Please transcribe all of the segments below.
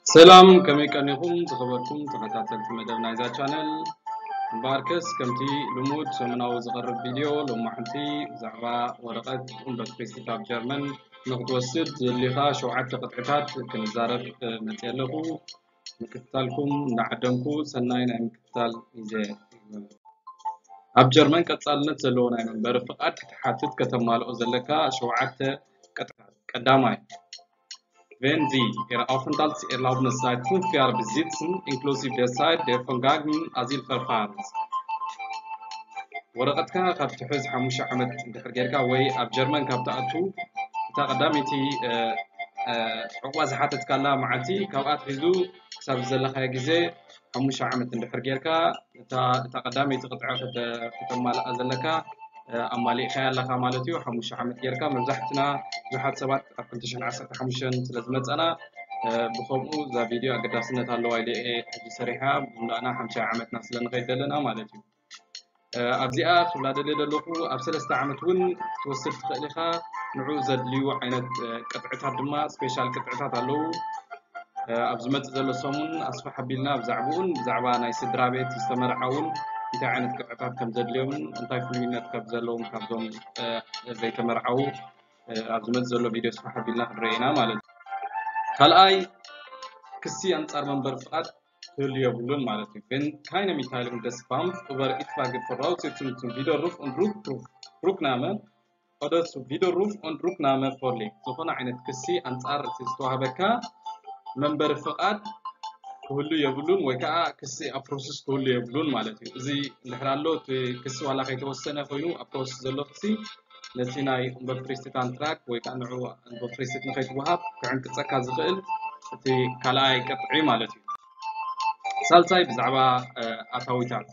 ሰላም፣ ከመይ ቀኒኹም ዝኸበርኩም ተኸታተልቲ መደብ ናይዛ ቻነል? እምበኣርከስ ከምቲ ልሙድ ሰሙናዊ ዝቐርብ ቪድዮ ሎማሕንቲ ብዛዕባ ወረቐት ኡምበርክሬሲት ኣብ ጀርመን ንክትወስድ ዘድልዩኻ ሸውዓተ ቅጥዕታት ክንዛረብ መፅየ ኣለኹ። ምክትታልኩም እንዳዓደምኩ ሰናይ ናይ ምክትታል ግዜ። ኣብ ጀርመን ቀጻልነት ዘለዎ ናይ መንበሪ ፍቓድ ክትሓትት ከተማልኦ ዘለካ ሸውዓተ ቅጥዕታት። ቀዳማይ፣ Wenn Sie Ihre Aufenthaltserlaubnis seit fünf Jahren besitzen, inklusive der Zeit der vergangenen Asylverfahrens። ወረቐትካ ካብ ትሕዝ ሓሙሽተ ዓመት እንድሕር ጌርካ ወይ ኣብ ጀርመን ካብ ትኣቱ እታ ቀዳመይቲ ዕቑባ ዝሓተትካላ መዓልቲ ካብኣ ኣትሒዙ ክሳብ ዘለኻዮ ግዜ ሓሙሽተ ዓመት እንድሕር ጌርካ እታ እታ ቀዳመይቲ ቅጥዒ ክተ- ክተማልኣ ዘለካ ኣማሊእካያ ኣለካ ማለት እዩ። ሓሙሽተ ዓመት ጌርካ መብዛሕትና ብዙሓት ሰባት ኣብ ክልተ ሽሕን ዓሰርተ ሓሙሽተን ስለ ዝመፀና ብከምኡ እዛ ቪድዮ ኣገዳስነት ኣለዋ ኢለ እየ ሕጂ ሰሪሓ። ብሙሉእና ሓምሻይ ዓመትና ስለ ንኸይድ ዘለና ማለት እዩ። ኣብዚኣ ክብላ ደልየ ዘለኹ ኣብ ሰለስተ ዓመት እውን ክትወስድ ትኽእል ኢኻ። ንዑ ዘድልዩ ዓይነት ቅጥዕታት ድማ ስፔሻል ቅጥዕታት ኣለዉ። ኣብ ዝመፅእ ዘሎ ሰሙን ኣስፍሕ ኣቢልና ብዛዕባኡን ብዛዕባ ናይ ስድራ ቤት ዝተመርዓውን እንታይ ዓይነት ቅጥዕታት ከም ዘድልዮምን እንታይ ፍሉይነት ከም ዘለዎም ካብዞም ዘይተመርዓዉ ኣብ ዝመፅእ ዘሎ ቪድዮ ኣስፍሕ ኣቢልና ክንርኢ ኢና ማለት እዩ። ካልኣይ ክሲ ኣንፃር መንበሪ ፍቓድ ክህሉ የብሉን ማለት እዩ። Wenn keine Mitteilung des Beamten über etwaige Voraussetzungen zum Widerruf und Rückruf, Rücknahme oder zur Widerruf und Rücknahme vorliegt ዝኾነ ዓይነት ክሲ ኣንፃር እቲ ዝተዋህበካ መንበሪ ፍቓድ ክህሉ የብሉን ወይ ከዓ ክሲ ኣብ ፕሮሰስ ክህሉ የብሉን ማለት እዩ። እዚ እንድሕር ኣሎ እቲ ክሲ ዋላ ከይተወሰነ ኮይኑ ኣብ ፕሮሰስ ዘሎ ክሲ ነቲ ናይ ኡምበፍሪስት ኣንትራክ ወይ ከዓ ንዑ ኡምበፍሪስት ንኸይትወሃብ ክዕንቅፀካ ዝኽእል እቲ ካልኣይ ቅጥዒ ማለት እዩ። ሳልሳይ ብዛዕባ ኣታዊታት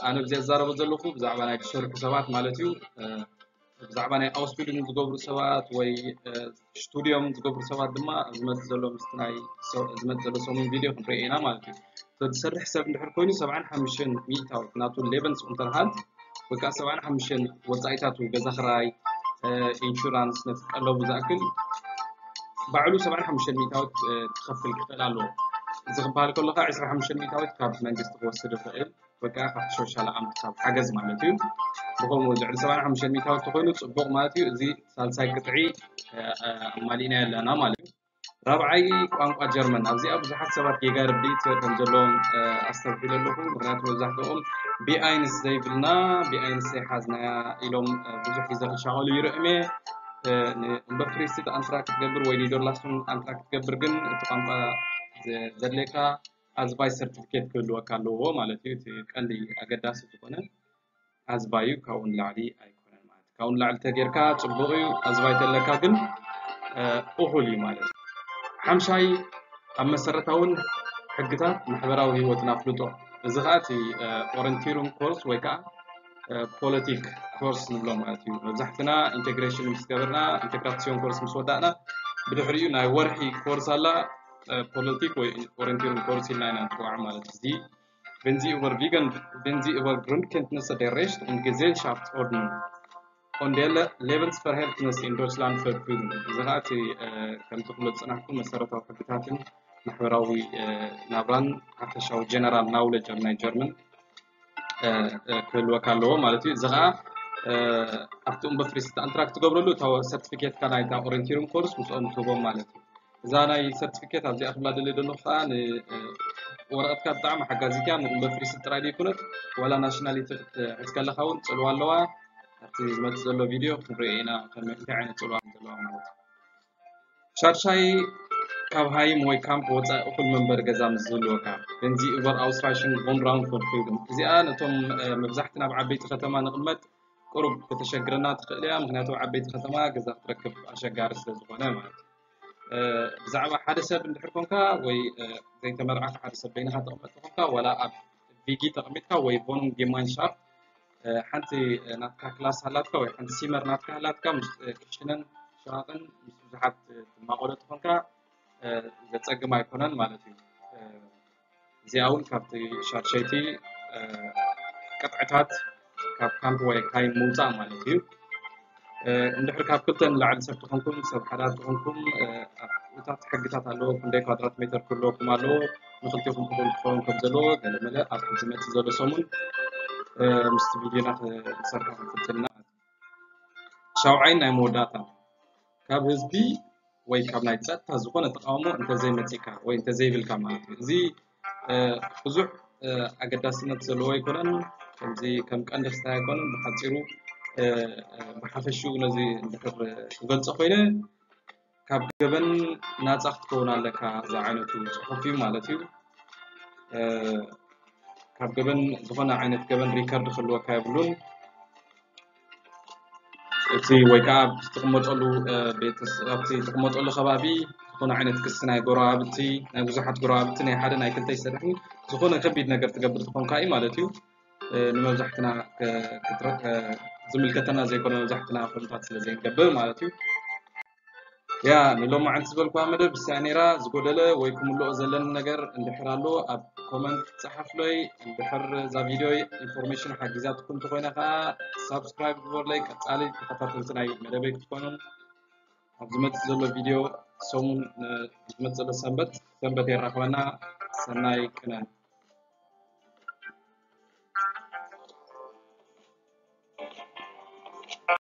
ኣነ ብዘ ዝዛረቦ ዘለኹ ብዛዕባ ናይ ዝሰርሑ ሰባት ማለት እዩ። ብዛዕባ ናይ ኣውስቢልዲንግ ዝገብሩ ሰባት ወይ ስቱድዮም ዝገብሩ ሰባት ድማ ዝመፅእ ዘሎ ምስቲ ናይ ዝመፅእ ዘሎ ሰሙን ቪድዮ ክንርኢ ኢና ማለት እዩ። ዝሰርሕ ሰብ እንድሕር ኮይኑ ሰብዓን ሓሙሽተን ሚእታዊት ናቱ ሌበንስ ኡንተርሃልት ወይ ከዓ ሰብዓን ሓሙሽተን ወፃኢታቱ ገዛ ክራይ፣ ኢንሹራንስ፣ ነቲ ቀለቡ ዝኣክል ባዕሉ ሰብዓን ሓሙሽተን ሚእታዊት ክኸፍል ክኽእል ኣለዎ። እዚ ክበሃል ከሎ ከዓ ዕስራ ሓሙሽተ ሚእታዊት ካብ መንግስቲ ክወስድ ይኽእል ወይ ከዓ ካብቲ ሶሻል ኣምት ካብ ሓገዝ ማለት እዩ። ብኸምኡ ልዕሊ ሰብዓን ሓሙሽተን ሚእታዊት ተኮይኑ ፅቡቕ ማለት እዩ። እዚ ሳልሳይ ቅጥዒ ኣማሊእና ኣለና ማለት እዩ። ራብዓይ ቋንቋ ጀርመን ኣብዚኣ ብዙሓት ሰባት ጌጋ ርድኢት ከም ዘለዎም ኣስተብሒሉ ኣለኹ። ምክንያቱ መብዛሕትኦም ቢኣይንስ ዘይብልና ቢኣይንስ ዘይሓዝናያ ኢሎም ብዙሕ ግዜ ክሻቐሉ ይርእም እየ። እምበር ፍሪስት ኣንትራ ክትገብር ወይ ኒዶርላስን ኣንትራ ክትገብር ግን እቲ ቋንቋ ዘድልየካ ኣዝባይ ሰርቲፊኬት ክህልወካ ኣለዎ ማለት እዩ። እቲ ቀንዲ ኣገዳሲ ዝኾነ ኣዝባዩ ካብኡ ንላዕሊ ኣይኮነን ማለት እዩ። ካብኡ ንላዕሊ ተጌርካ ፅቡቕ እዩ፣ ኣዝባይ ተለካ ግን እኹል እዩ ማለት እዩ። ሓምሻይ ኣብ መሰረታውን ሕግታት ማሕበራዊ ህይወትና ፍልጦ። እዚ ከዓ እቲ ኦረንቲሩም ኮርስ ወይ ከዓ ፖለቲክ ኮርስ ንብሎ ማለት እዩ። መብዛሕትና ኢንቴግሬሽን ምስ ገበርና ኢንቴግራሲዮን ኮርስ ምስ ወዳእና ብድሕሪኡ ናይ ወርሒ ኮርስ ኣላ ፖለቲክ ወይ ኦሪንቲሩም ኮርስ ኢልና ኢና ንፅዋዕ ማለት እዚ። Wenn Sie über Wiegen, wenn Sie über Grundkenntnisse der Recht und Gesellschaftsordnung und der Le- Lebensverhältnisse in Deutschland verfügen እዚ ከዓ እቲ ከምቲ ክሎ ዝፅናሕኩ መሰረታዊ ሕግታትን ማሕበራዊ ናብራን ሓፈሻዊ ጀነራል ናውለጅ ኣብ ናይ ጀርመን ክህልወካ ኣለዎ ማለት እዩ። እዚ ከዓ ኣብቲ እምበር ፍሪስት ኣንትራክት ትገብረሉ እታ ሰርቲፊኬትካ ናይታ ኦሪንቲሩም ኮርስ ምስኦም ትህቦም ማለት እዩ። እዛ ናይ ሰርቲፊኬት ኣብዚኣ ክብላ ደለ ደለኹ ከዓ ንወረቐትካ ብጣዕሚ ሓጋዚት እያ። ንእምበር ፍሪስት ጥራይ ዘይኮነት ዋላ ናሽናሊቲ ክትሕዝ ከለካ እውን ፅልዋ ኣለዋ። ኣብቲ ዝመፅእ ዘሎ ቪድዮ ክንሪኦ ኢና ከመይ እንታይ ዓይነት ፅልዋ ከም ዘለዋ ማለት እዩ። ሻድሻይ ካብ ሃይም ወይ ካምፕ ወፃኢ እኹል መንበሪ ገዛ ምስ ዝህልወካ፣ Wenn Sie über ausreichend Wohnraum verfügen እዚኣ ነቶም መብዛሕትና ኣብ ዓበይቲ ከተማ ንቕመጥ ቁሩብ ከተሸግረና ትኽእል እያ። ምክንያቱ ኣብ ዓበይቲ ከተማ ገዛ ክትረክብ ኣሸጋሪ ስለ ዝኾነ ማለት እዩ። ብዛዕባ ሓደ ሰብ እንድሕር ኮንካ ወይ ዘይተመርዓካ ሓደ ሰብ በይንካ ተቐመጥ ኮንካ ዋላ ኣብ ቪጊ ተቐሚጥካ ወይ ቮኑንግ ጌማይንሻፍት ሓንቲ ናትካ ክላስ ሃላትካ ወይ ሓንቲ ሲመር ናትካ ሃላትካ ምስ ክሽነን ሸቃቕን ምስ ብዙሓት ትማቐሎ ተኾንካ ዘፀግም ኣይኮነን ማለት እዩ። እዚኣ እውን ካብቲ ሻድሸይቲ ቅጥዕታት ካብ ካምፕ ወይ ካይም ምውፃእ ማለት እዩ። እንድሕር ካብ ክልተ ንላዕሊ ሰብ ተኾንኩም፣ ሰብ ሓዳር ተኾንኩም፣ ኣብታት ሕግታት ኣለዎ። ክንደይ ኳድራት ሜትር ክህልወኩም ኣለዎ፣ ንክልቲኹም ክኹን ክኸውን ከም ዘለዎ ገለመለ ኣብ ዝመፅእ ዘሎ ሰሙን ምስቲ ቪድዮና ክንሰርሖ ክንፍትን ኢና። ሻውዓይን ናይ መወዳእታ፣ ካብ ህዝቢ ወይ ካብ ናይ ጸጥታ ዝኾነ ተቃውሞ እንተዘይመጺካ ወይ እንተዘይብልካ ማለት እዩ። እዚ ብዙሕ ኣገዳስነት ዘለዎ ኣይኮነን። ከምዚ ከም ቀንዲ ክስታይ ኣይኮነን። ብሓጺሩ ብሓፈሽኡ ነዚ እንድሕር ክገልጾ ኮይነ፣ ካብ ገበን ናጻ ክትከውን ኣለካ ዝዓይነቱ ጽሑፍ እዩ ማለት እዩ። ካብ ገበን ዝኾነ ዓይነት ገበን ሪከርድ ክህልወካ የብሉን። እቲ ወይ ከዓ ኣብቲ ትቕመጠሉ ቤት ኣብቲ ትቕመጠሉ ከባቢ ዝኾነ ዓይነት ክሲ ናይ ጎረባብቲ ናይ ብዙሓት ጎረባብቲ ናይ ሓደ ናይ ክልተ ይሰርሕን ዝኾነ ከቢድ ነገር ትገብር ትኾንካ እዩ ማለት እዩ። ንመብዛሕትና ዝምልከተና ዘይኮነ መብዛሕትና ከምታት ስለ ዘይንገብር ማለት እዩ። ያ ንሎማዓንቲ ዝበልኩዋ መደብ እሳ ነይራ። ዝጎደለ ወይ ክምልኦ ዘለኒ ነገር እንድሕር ኣሎ ኣብ ኮመንት ጸሓፍለይ። እንድሕር እዛ ቪድዮ ኢንፎርሜሽን ሓጊዛትኩም እንተኮይና ከዓ ሳብስክራይብ ግበርለይ። ቀጻሊ ተኸታተልቲ ናይ መደበይ ክትኮኑን ኣብ ዝመጽእ ዘሎ ቪድዮ ሰሙን ዝመጽእ ዘሎ ሰንበት ሰንበት የራኽበና። ሰናይ ቅነ።